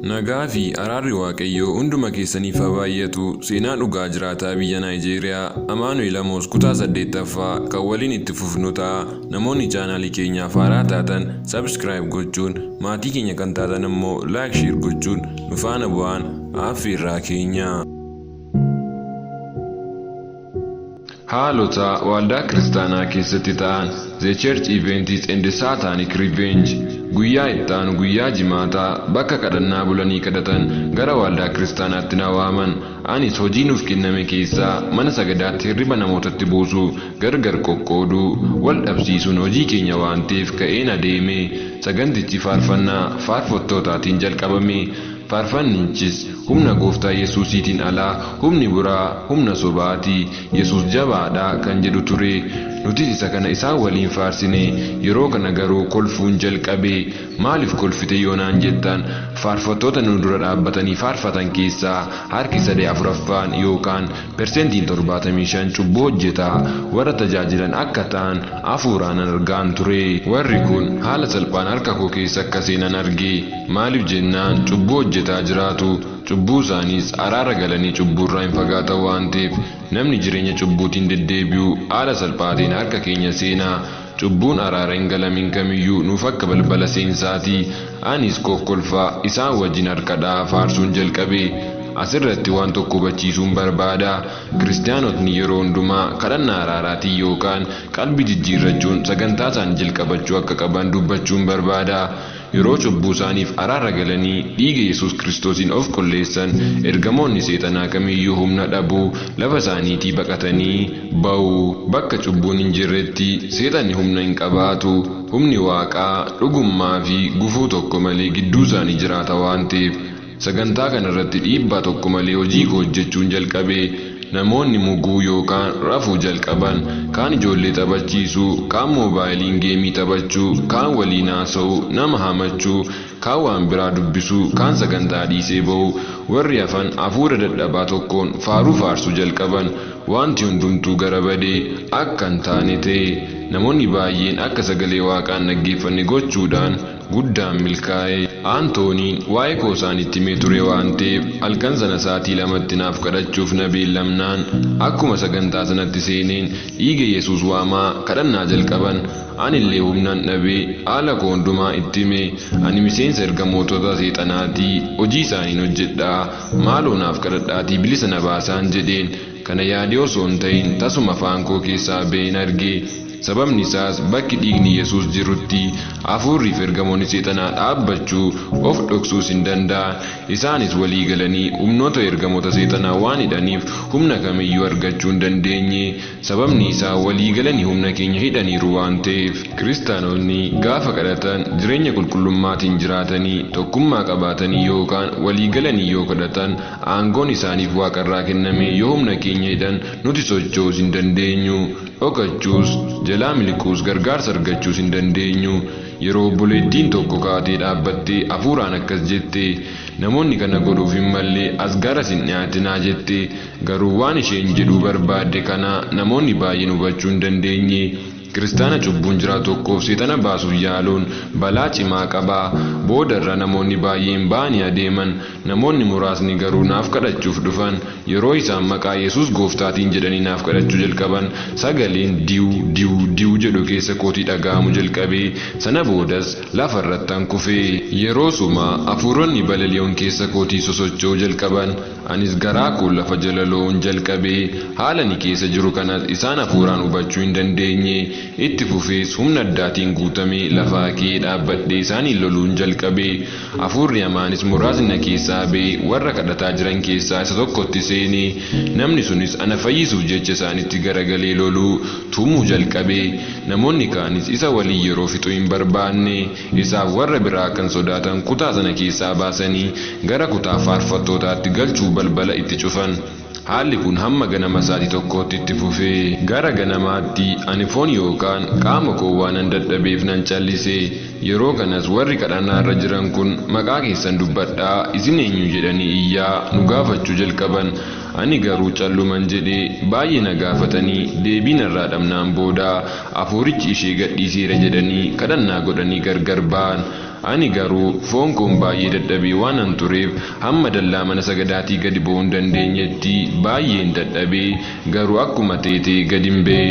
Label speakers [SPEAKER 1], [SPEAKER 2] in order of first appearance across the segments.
[SPEAKER 1] Nagaa fi araarri Waaqayyoo hunduma keessaniif haa baay'atu. Seenaa dhugaa jiraataa biyya Naayijeeriyaa Amaanu'el Amoos kutaa 8ffaa kan waliin itti fufnu ta'a. Namoonni chaanaalii keenyaaf haaraa taatan subscribe gochuun, maatii keenya kan taatan immoo like share gochuun nu faana bu'aan affeerraa keenya. Haalota waldaa kiristaanaa keessatti ta'an, The Church Events and Satanic Revenge. Guyyaa itti aanu guyyaa Jimaataa bakka kadhannaa bulanii kadhatan gara waldaa kiristaanaatti na waaman. Anis hojii nuuf kenname keessaa mana sagadaatti hirriba namootatti buusuu, gargar qoqqooduu, wal dhabsiisuun hojii keenya waan ta'eef ka'een adeeme. Sagantichi faarfannaa faarfattootaatiin jalqabame. Faarfannichis humna Gooftaa Yesuusiitiin alaa humni biraa humna sobaati, Yesuus jabaadha kan jedhu ture. Nutis isa kana isaan waliin faarsine. Yeroo kana garuu kolfuun jalqabe. Maaliif kolfite yoo naan jettan, faarfattoota nu dura dhaabbatanii faarfatan keessaa harki 3/4 yookaan persentiin 75 cubbuu hojjetaa warra tajaajilan akka ta'an hafuuraan argaan ture. Warri kun haala salphaan harka koo keessa akka seenan arge. Maaliif jennaan cubbuu hojjetaa jiraatu. Cubbuu isaaniis araara galanii cubbuurraa hin fagaatan waan ta'eef, namni jireenya cubbuutiin deddeebi'u haala salphaatiin harka keenya seenaa. Cubbuun araara hin galamin kamiyyuu nuuf akka balbala seensaati. Anis kokkolfaa isaan wajjin harka dha'aa faarsuun jalqabe. Asirratti waan tokko hubachiisuun barbaada. Kiristaanotni yeroo hundumaa kadhannaa araaraatiin yookaan qalbii jijjiirrachuun sagantaa isaanii jalqabachuu akka qaban dubbachuun barbaada. Yeroo cubbuu isaaniif araara galanii dhiiga Yesuus Kiristoosiin of qulleessan, ergamoonni seexanaa kamiyyuu humna dhabuu, lafa isaaniitii baqatanii ba'u. Bakka cubbuun hin jirretti seexanni humna hin qabaatu. Humni Waaqaa dhugummaa fi gufuu tokko malee gidduu isaanii jiraata waan ta'eef. Sagantaa kanarratti dhiibbaa tokko malee hojii koo hojjechuun jalqabe. Namoonni muguu yookaan rafuu jalqaban. Kaan ijoollee taphachiisuu, kaan moobaayiliin geemii taphachuu, kaan waliin haasa'uu, nama hamachuu, kaan waan biraa dubbisuu, kaan sagantaa dhiisee ba'uu. Warri hafan hafuura dadhabaa tokkoon faaruu faarsuu jalqaban. Wanti hundumtuu gara badee akka hin taane ta'e. Namoonni baay'een akka sagalee Waaqaan dhaggeeffanne gochuudhaan guddaan milkaa'e. Antooniin waa'ee koo isaanitti himee ture waan ta'eef halkan sana sa'aatii 2tti naaf kadhachuuf na beellamnaan akkuma sagantaa sanatti seeneen dhiiga Yesuus waamaa kadhannaa jalqaban. Anillee humnan dhabee haala koo hundumaa itti hime. Ani miseensa ergamootota seexanaatii, hojii isaaniin hojjedhaa, maaloo naaf kadhadhaatii bilisa na baasaan jedheen. Kana yaadee osoo hin ta'in tasuma afaan koo keessaa ba'een arge. Sababni isaas bakki dhiigni Yesuus jirutti hafuurrii fi ergamoonni seexanaa dhaabbachuu, of dhoksuus hin danda'an. Isaanis walii galanii humnoota ergamoota seexanaa waan hidhaniif humna kamiyyuu argachuu hin dandeenye. Sababni isaa walii galanii humna keenya hidhaniiru waan ta'eef. Kiristaanonni gaafa kadhatan jireenya qulqullummaatiin jiraatanii, tokkummaa qabaatanii yookaan walii galanii yoo kadhatan, aangoon isaaniif Waaqarraa kenname yoo humna keenya hidhan nuti socho'uus hin dandeenyu. Dhokachuus, jalaa miliquus, gargaarsa argachuus hin dandeenyu. Yeroo obboleettiin tokko kaatee dhaabbattee hafuuraan akkas jette, namoonni kana godhuuf hin malle as garas hin dhiyaatinaa jette. Garuu waan isheen jedhuu barbaadde kana namoonni baay'een hubachuu hin dandeenye. Kiristaana cubbuun jiraatu tokkoof seexana baasuuf yaaluun balaa cimaa qaba. Boodarra namoonni baay'een ba'anii adeeman. Namoonni muraasni garuu naaf kadhachuuf dhufan. Yeroo isaan maqaa Yesuus Gooftaatiin jedhanii naaf kadhachuu jalqaban, sagaleen diw diw diw jedhu keessa kootii dhaga'amu jalqabe. Sana boodas lafa irrattan kufe. Yeroosuma hafuuronni balali'oon keessa kootii sosocho'uu jalqaban. Anis garaa koon lafa jala loo'uun jalqabe. Haala ani keessa jiru kanas isaan hafuuraan hubachuu hin dandeenye. Itti fufees humna addaatiin guutamee lafaa ka'ee dhaabbadhee isaaniin loluun jalqabe. Hafuurri hamaanis muraasni na keessaa ba'ee warra kadhataa jiran keessaa isa tokkotti seene. Namni sunis ana fayyisuuf jecha isaanitti garagalee loluu, tumuu jalqabe. Namoonni kaanis isa waliin yeroo fixuu hin barbaanne. Isaaf warra biraa kan sodaatan kutaa sana keessaa baasanii gara kutaa faarfattootaatti galchuu balbala itti cufan. Haalli kun hamma ganama sa'aatii 1tti itti fufe. Gara ganamaatti ani foon yookaan qaama koo waanan dadhabeef nan callise. Yeroo kanas warri kadhannaa irra jiran kun maqaa keessan dubbadhaa isin eenyu jedhanii iyyaa nu gaafachuu jalqaban. Ani garuu calluman jedhe. Baay'ee na gaafatanii deebii narraa dhabnaan booda hafuurichi ishee gadhiiseera jedhanii kadhannaa godhanii gargar ba'an. Ani garuu foon koon baay'ee dadhabee waanan tureef hamma dallaa mana sagadaatii gadi ba'uu hin dandeenyetti baay'een dadhabee, garuu akkuma teetee gadin ba'e.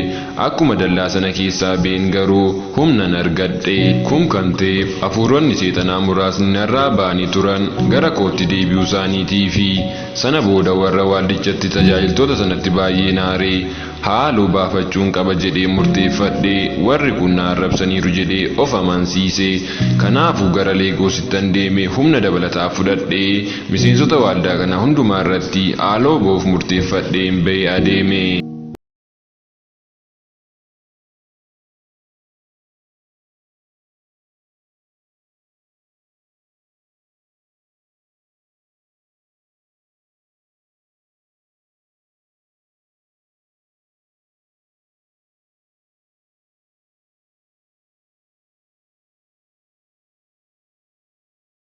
[SPEAKER 1] Akkuma dallaa sana keessaa ba'een garuu humnan argadhe. Kun kan ta'eef hafuuronni seexanaa muraasni narraa ba'anii turan gara kootti deebi'uu isaaniitiifi. Sana booda warra waaldichatti tajaajiltoota sanatti baay'een aare. Haaloo baafachuun qaba jedhee murteeffadhe. Warri kun na arrabsaniiru jedhee of amansiise. Kanaafuu gara Leegoosittan deeme, humna dabalataa fudhadhee miseensota waaldaa kanaa hundumaa irratti haaloo ba'uuf murteeffadheen ba'ee adeeme.